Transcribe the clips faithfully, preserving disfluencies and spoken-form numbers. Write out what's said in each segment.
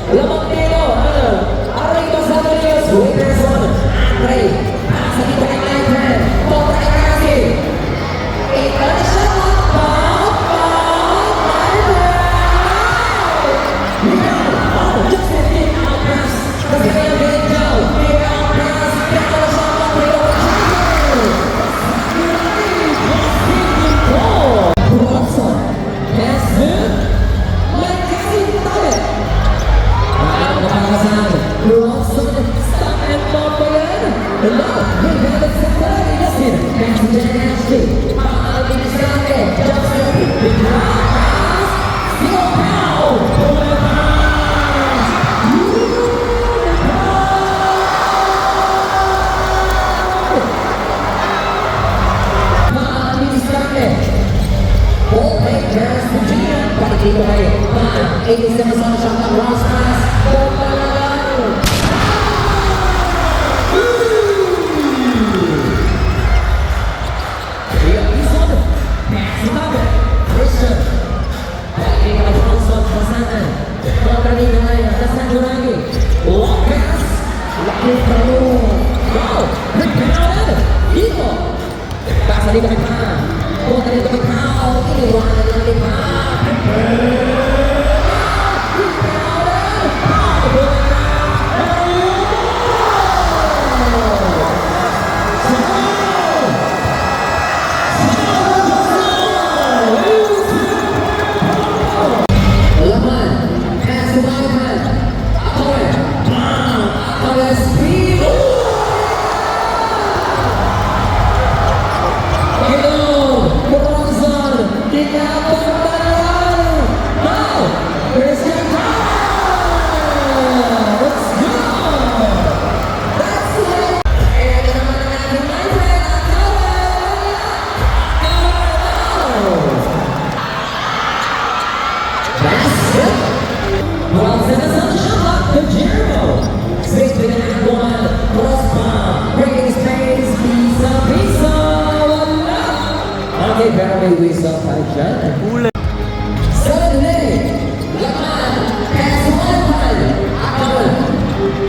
Lamang dito, ah, Aray Basagalios, Wickerson, Andre, pasa dito kay Ivan, kontra kay Cassie. Ito na siya, pop, pop, Ivan! Rebound, oh, just fifteen, out pass. Kasi kaya Angel, rebound pass, kaya na siya, Andre, Rebound, Justin Ginto. Robson, Pass to Marquez Intabe. Ang napakasan. Robson, stop and ball pa yan. Hello, we've had a separate Justin. Pass to Jan Ashley. Pakalabing sa akin. Justin. Big pass. Steal, pow. Pakalabing sa akin. Ball fake pass to Gian. Pakikita kay Pan. Eighty-seven on the shot clock. Cross pass. Ball pa lang. Real Quezon. Pass to Tabe. Christian. Pakikita kay Johnson. Pasangan. Kontra ni Galaya. Nasa Juragi. Long pass. Laki pa rin. Wow. Rebound. Dito. Pasa dito kay Pau. Punta dito kay Pau. Iniwanan lang ni Pau. Laban. Pass to Ivan. Akoy. Bang. Akoy, speed. Ito, Bronson, kinapagdaran. Go! Christian Paul! Let's go! That's it! Ayan na naman ang ating my friend, Akoy! Akoy! Basket. Well, send us on the shot clock to Jero. Six with an and one. Cross bomb. Breaking space. Pisa, pisa. Wala. Okay, pero may whistle pa dyan. Suddenly, laman. Pass one. Akoy.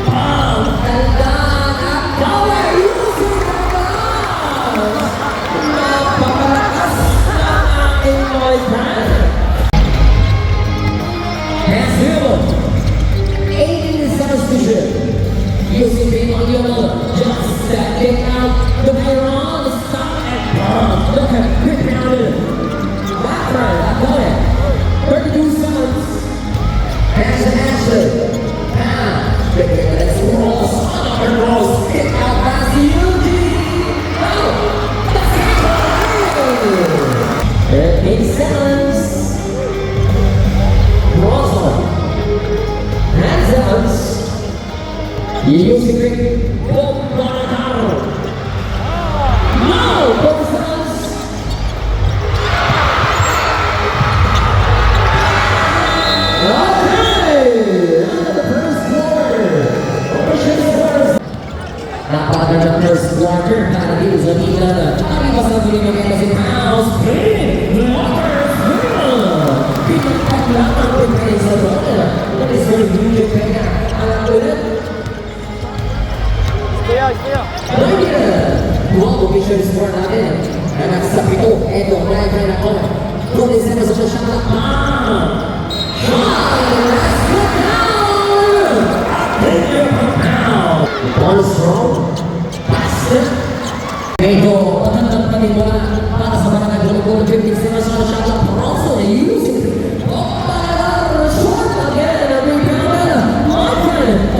Bomb. Tandaan. Akoy. Using the bomb. Napakalakas ng ating Moy Tan. Pass to eighteen substitution. Using the Onyemata, just stepping out. The player on the stop and pump. Look at rebounded. Rafael Akoy. Thirty-two seconds. Pass to Ashley. Pau. Bigyan na ng cross. Another cross. Kick out pass to Eugene. Out. That's it. Thirteen seconds. Cross. Hands out. Yusipik Bogdanatar. Now, Bogdanas. Okay, end of the first quarter. Official scores. Napakagandang first quarter para dito sa Milan. Ang iba sa tuloy ng Mexican House, Pin Lockers. Pinagpaglaban ng Pin sa zona. That is very good, Pin. Ang ulit. Stay out, stay out. Dual official score natin. Anak sa pito, eto, kaya kaya na ko. Kunin sa nasa shot clock. Bang! Shot! Let's go now! Ball strong. Pass. Medyo matandang panimula para sa mga nagulog-ulog. Fifteen seconds on the shot clock. Bronson, using. Bomba! Shot again! Rebound! Martin!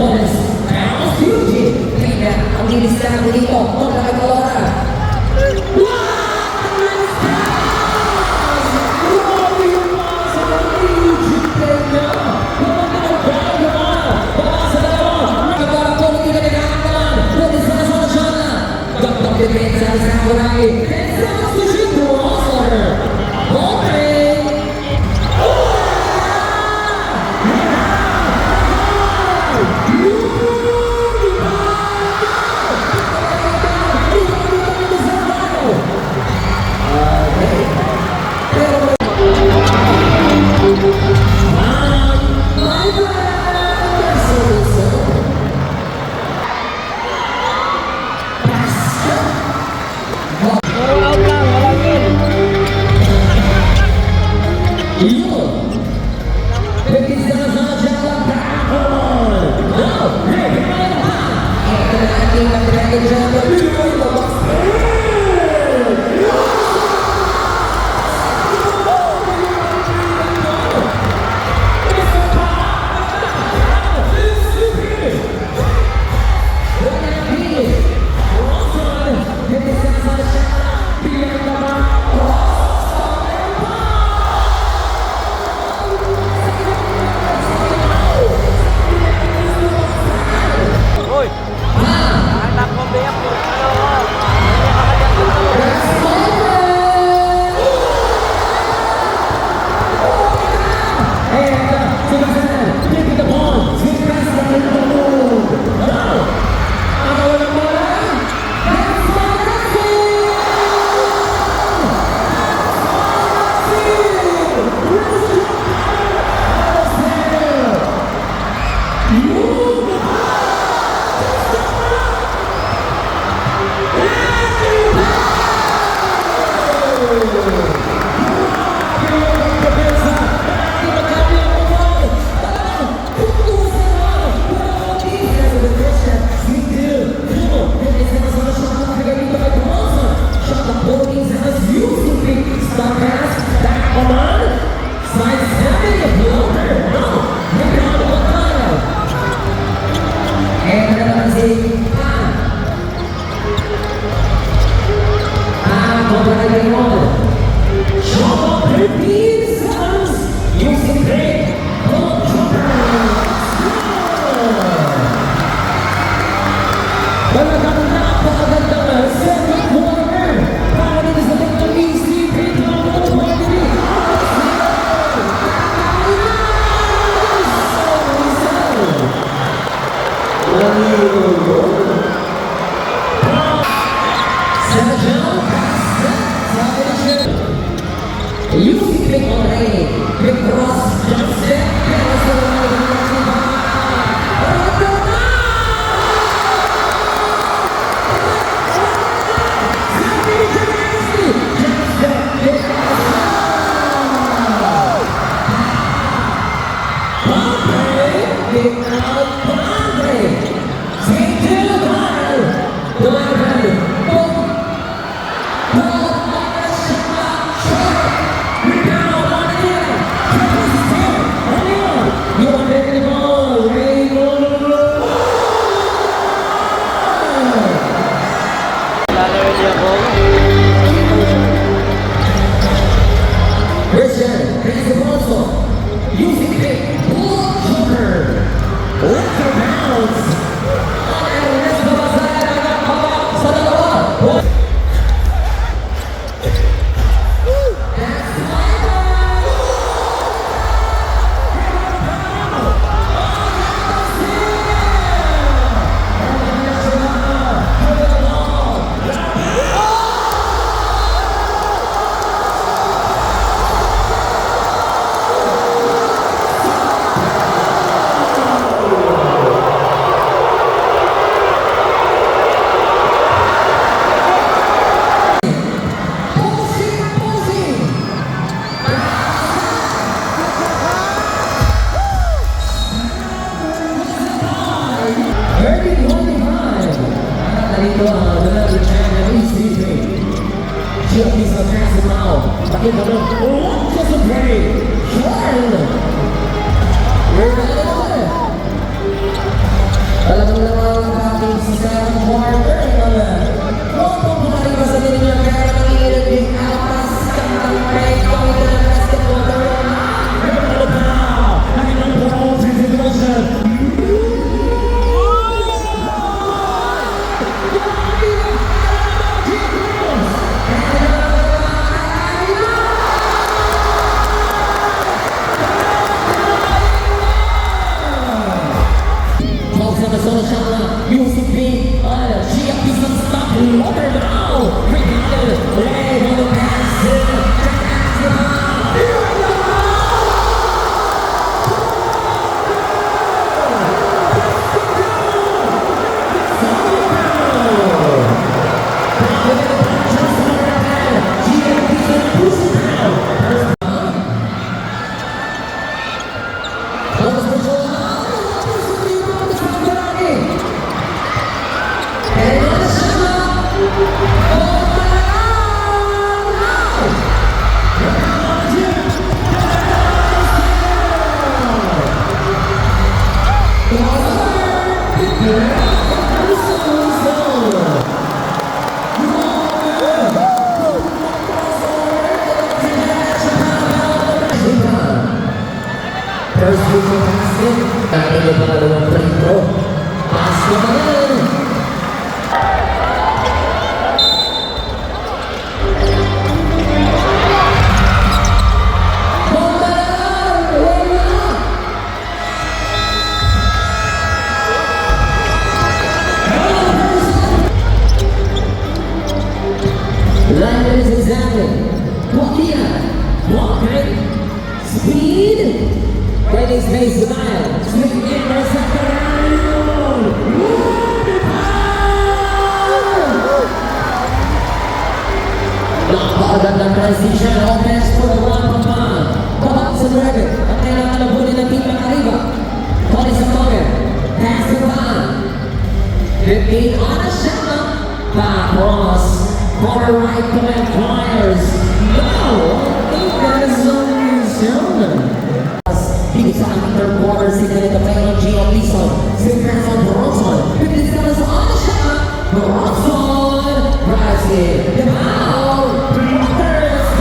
Sergio Cassette, Using Big Andre, Big Cross, Jump Step, Big Cross, Jump Step, Big Cross. Padre, Big Out, Padre. Saint Gilbert, Gilbert, boom. Ball on the shot, shot. Rebound, on the air. Triple step, on the air. You are getting the ball, Raymond. Richard, pass the ball. Using big block jumper. Left out of bounds. Thirty twenty-five. At narito ang Dunati Channel E C P. Siya mismo, Maximo. Pakita mo. Oh, just a break. Jordan. Rebound. Talagang nangangabating sa second quarter, mga tropang kumariba sa linya, pero nanginginig din atas, kantang break, pangita ng basketball, pero ano ba? Ang ilang ball situation. First move ng basket. Dati niya pangalawang free throw. Basket na rin. Ladies and gentlemen, Bokia, Bokia, Speed. Where is Mace Smile? Speed in the second. Napakagandang transition. Offense for the one from Pam. Pabak sa nuebe. Ang kailangan ng bunin ng Team Makariba. Tony Samogan. Pass to Pam. Fifteen on a shot. Back cross. Corner right point fires. No! It doesn't resume. Bilis sa ating third quarter, si Ganito Pedro, Gio Tison, si Nelson Bronson, bilis na sa ating shot, Bronson, Brazil, the ball, Rockers,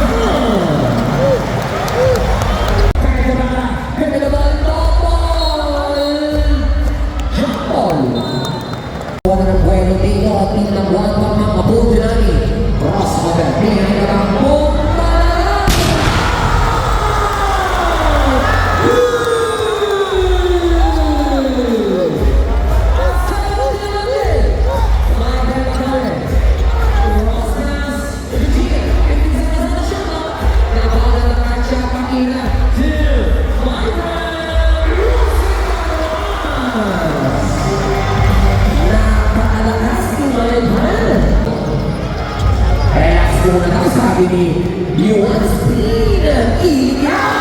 Jump ball. Wala ng buwelo dito at tinagwan pa ng mabuti na ni Ross Mabel. Pinakita ng bomba na lang! Yuan Spin, Iligan.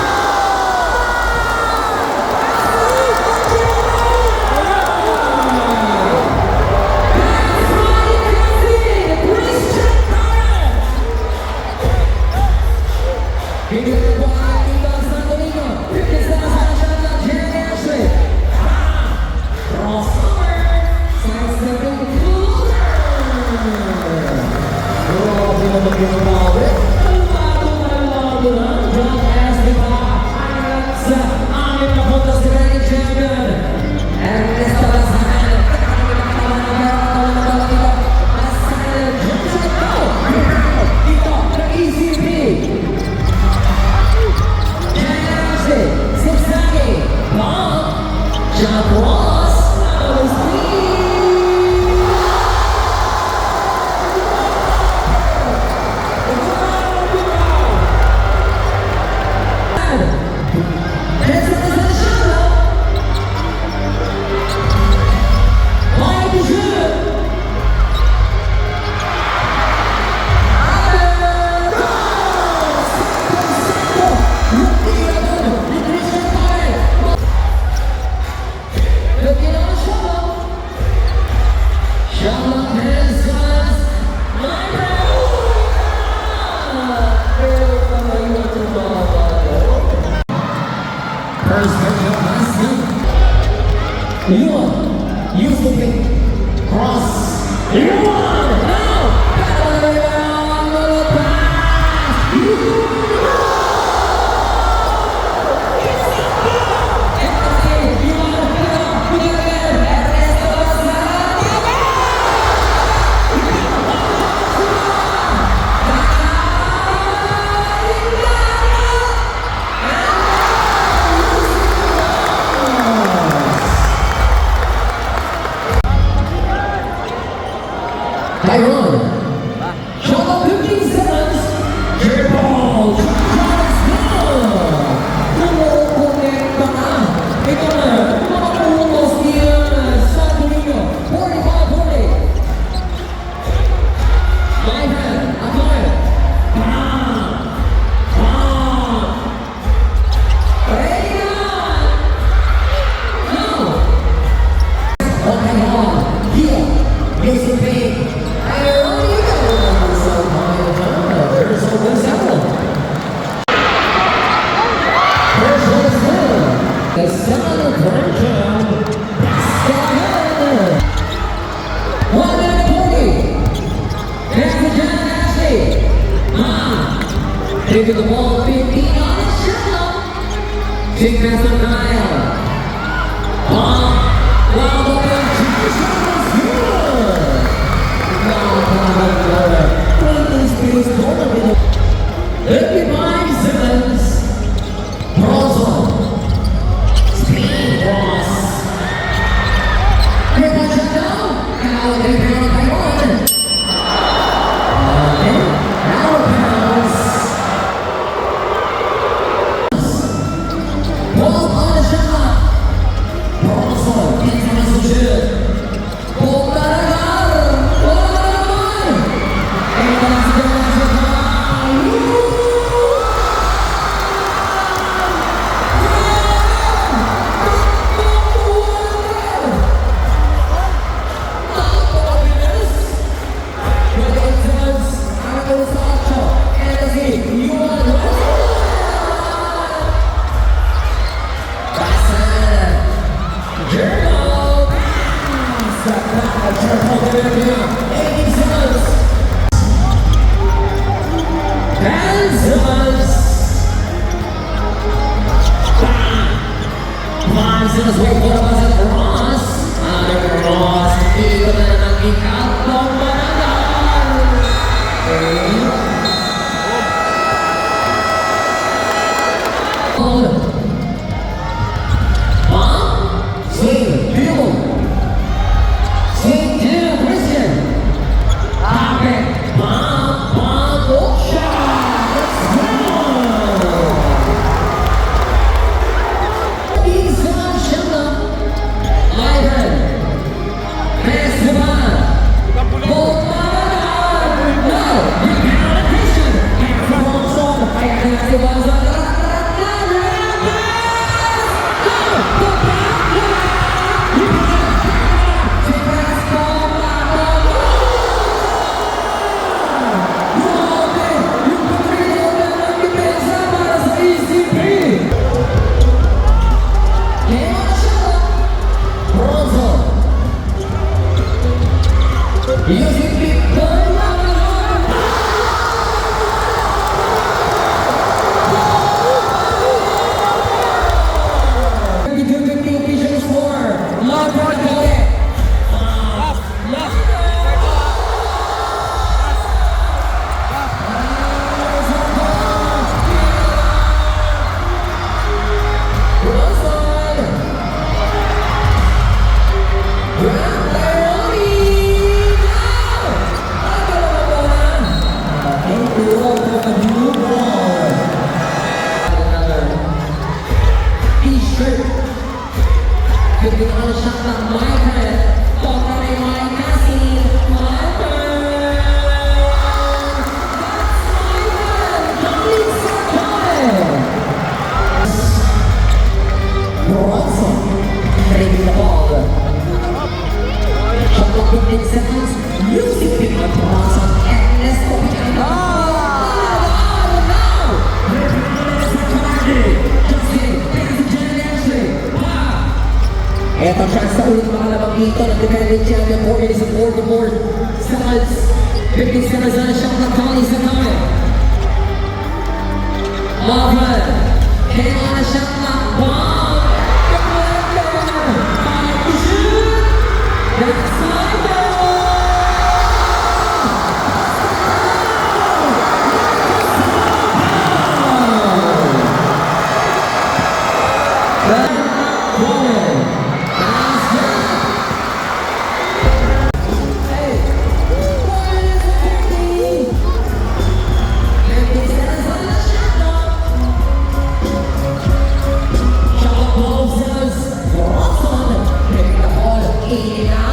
First picture, last name. Yuan, used to be Cross. Yuan, now, Tyrone. Shot clock, fifteen seconds. J Paul. Shot clock is done. Kumu konekta na. Ito na. Makapulos niya. Santo Niño. Forty-five forty. Live hand. Atay. Bam! Bam! One minute forty. Pass to John Ashley. Ah. Take the ball, fifteen on the shot. Take pass to Kyle. Ah. Wow, the shot is good. Wow, wow, wow, wow. Twenty space, fifty-five seconds. Bronson. Speed cross. Good touch, though. Out of bounds by one. Okay, out of bounds. Ball on the shot. Bronson. Can't miss the shoot. Five seconds, wait for the buzzer. Ross. Ada Ross. Ikut na naman ang ikatong barangay. Ball. Ball. Swing. Field. Swing to Christian. Tap it. Ball. Ball. Hook shot. Let's go. Inside shot. Ivan. Pass to Ball. Ball. No. Rebound. Christian. Bigyan ko ng shot ng Michael. Kontra kay Micah, si Michael. That's Michael! Galing sa Michael! Bronson. Ready the ball. Shot clock fifteen seconds. Music pick up Bronson. And let's go. Ah! Now! Justin, there's a Justin. Eto, chance sa ulit, mga labang dito ng defending champion, forty-four to four seconds. Fifteen seconds na siya, na twenty seconds. Marvin, kailangan na siya ng bomb. That's my goal. Okay, down.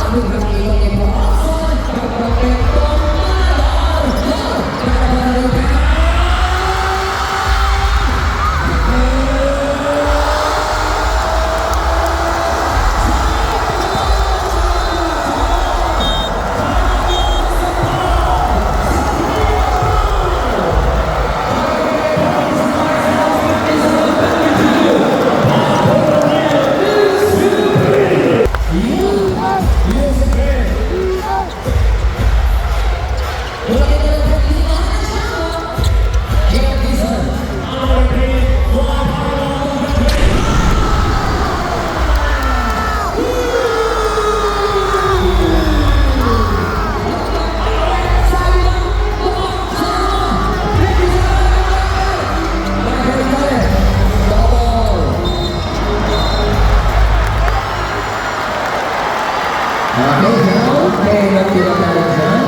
Okay, nagtira tayo dyan.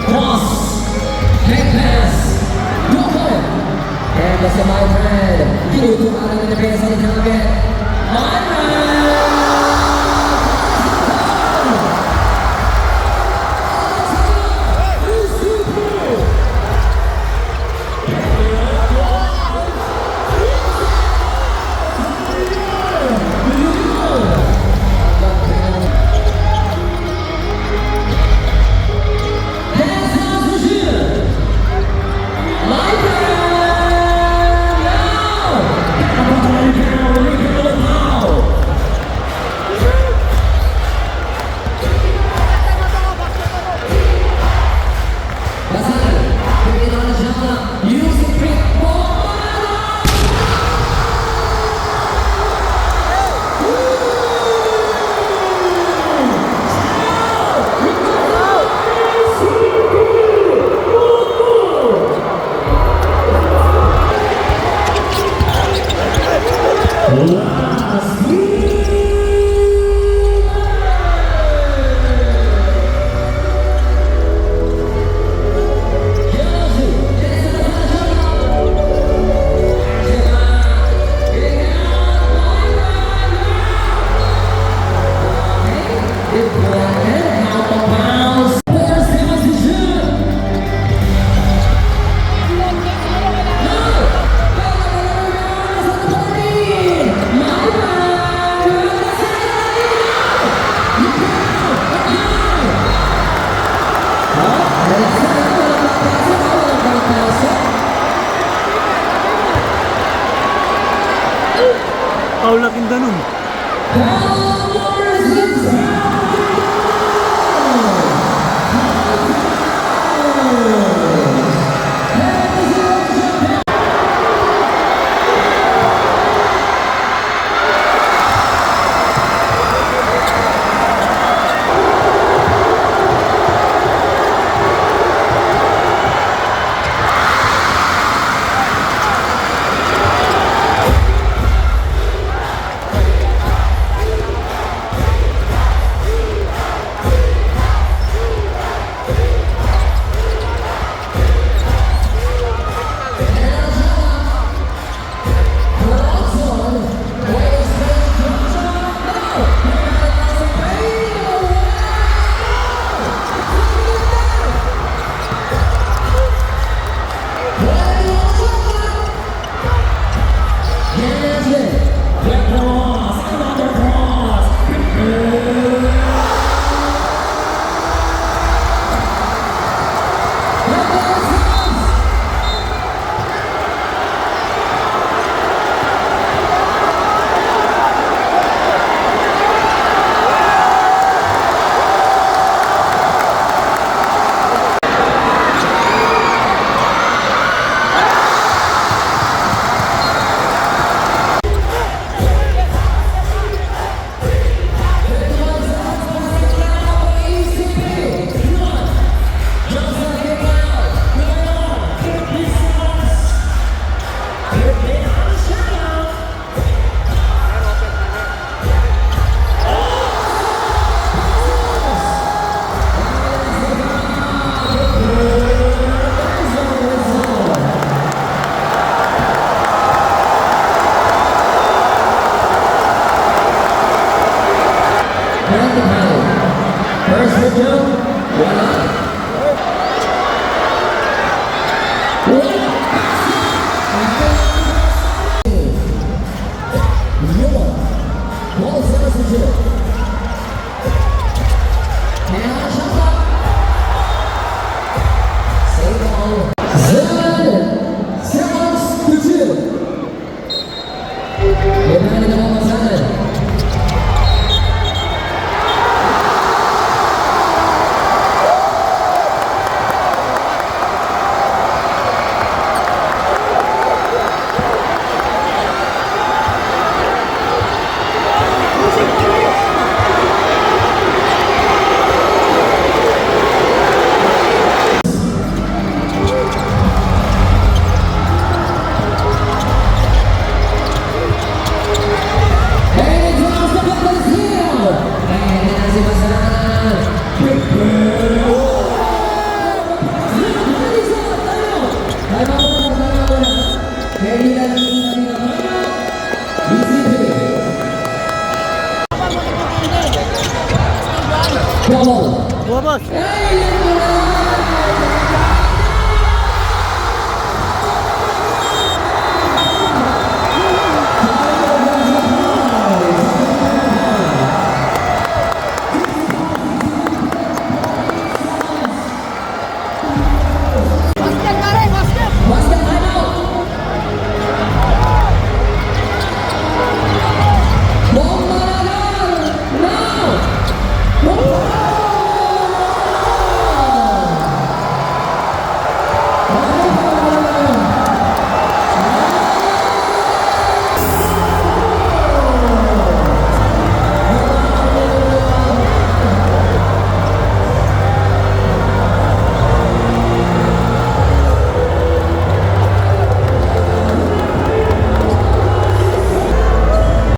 Cross. Back pass. Good play. And that's my friend. Kinukuha ng depensa ni Javier. My friend! Paul Aquindanum. Paul Morris himself!